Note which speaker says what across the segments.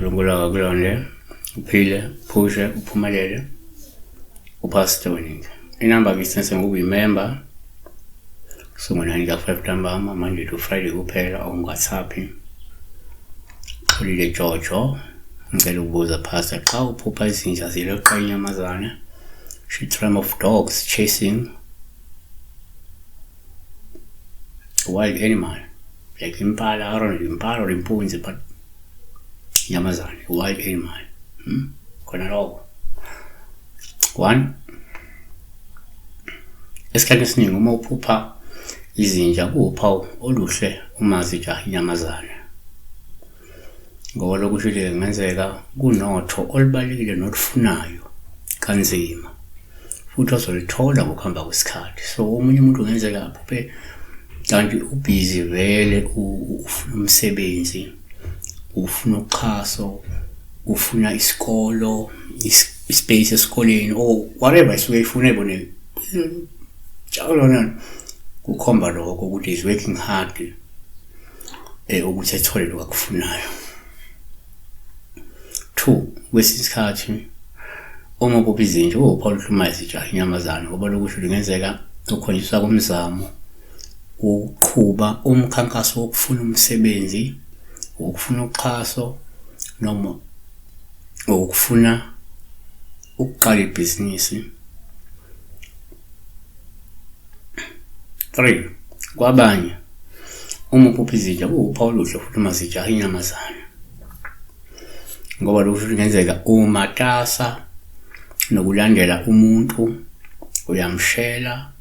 Speaker 1: uNkulunkulu akakulonde, uphile, uphushe, uphumelele. UPastor Weningi. Inamba ke ngoba uyimember. So ngo-9 ka-5 ntambama, Monday to Friday kuphela, awungathaphi. Xolile Jojo, ngicela ukubuza Pastor, xa uphupha izinja zileqa inyamazane, she dream of dogs chasing a wild animal like impala, I don't know, impala or impunzi, but inyamazane, wild animal. Khona lokho. One, esikhathini esiningi uma uphupha izinja kuwuphawu oluhle uma zijaha inyamazane. Ngoba lokhu kusho ukuthi kungenzeka kunotho olubalulekile nolufunayo kanzima futhi ozolithola ngokuhamba kwesikhathi. So omunye umuntu kungenzeka aphuphe kanti ubhizi vele ufuna umsebenzi, ufuna uxhaso, ufuna isikolo, ispace esikoleni or whatever esuke ifuna ebone njalo lona kukhomba lokho ukuthi is working hard ukuthi ethole lokho akufunayo. Two, kwesinye isikhathi uma uphupha izinja uwuphawu oluhlumayo zijaha inyamazane ngoba lokhu kusho kungenzeka ukhonjiswa komzamo wokuqhuba umkhankaso wokufuna umsebenzi, wokufuna uxhaso noma wokufuna ukuqala ibhizinisi. 3 kwabanye uma uphupha izinja kuwuphawu oluhle futhi uma zijaha inyamazane ngoba lokhu kungenzeka umatasa nokulandela umuntu uyamshela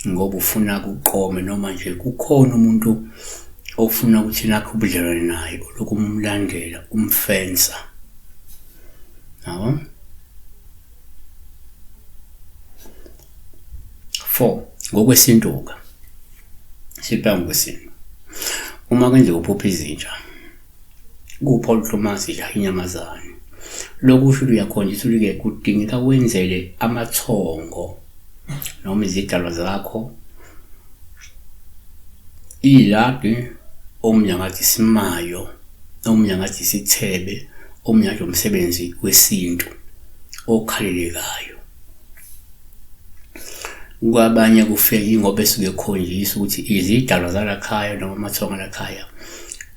Speaker 1: ngoba ufuna kuqome noma nje kukhona umuntu ofuna ukuthi nakho ubudlelwane naye ulokhu umlandela umfensa yabo. 4 ngokwesintu-ke sibheka ngokwesintu uma kwenzeka uphupha izinja kupha oluhlumasi idla inyamazane lokhu kusho ukuthi uyakhonjiswa ukuthi-ke kudingeka wenzele amathongo noma izidalwa zakho iladi omunye angathi isimayo omunye angathi isithebe omunye angathi umsebenzi wesintu okhalelekayo. Kwabanye kufike ingoba esuke ekhonjiswa ukuthi izidalwa zalakhaya noma amathongo alakhaya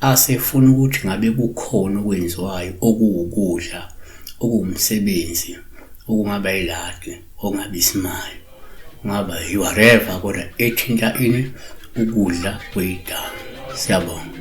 Speaker 1: asefuna ukuthi ngabe kukhona okwenziwayo okuwukudla, okuwumsebenzi, okungaba iladi, okungaba isimayo, kungaba whatever kodwa ethinta ini ukudla kweyidalwa. Siyabonga.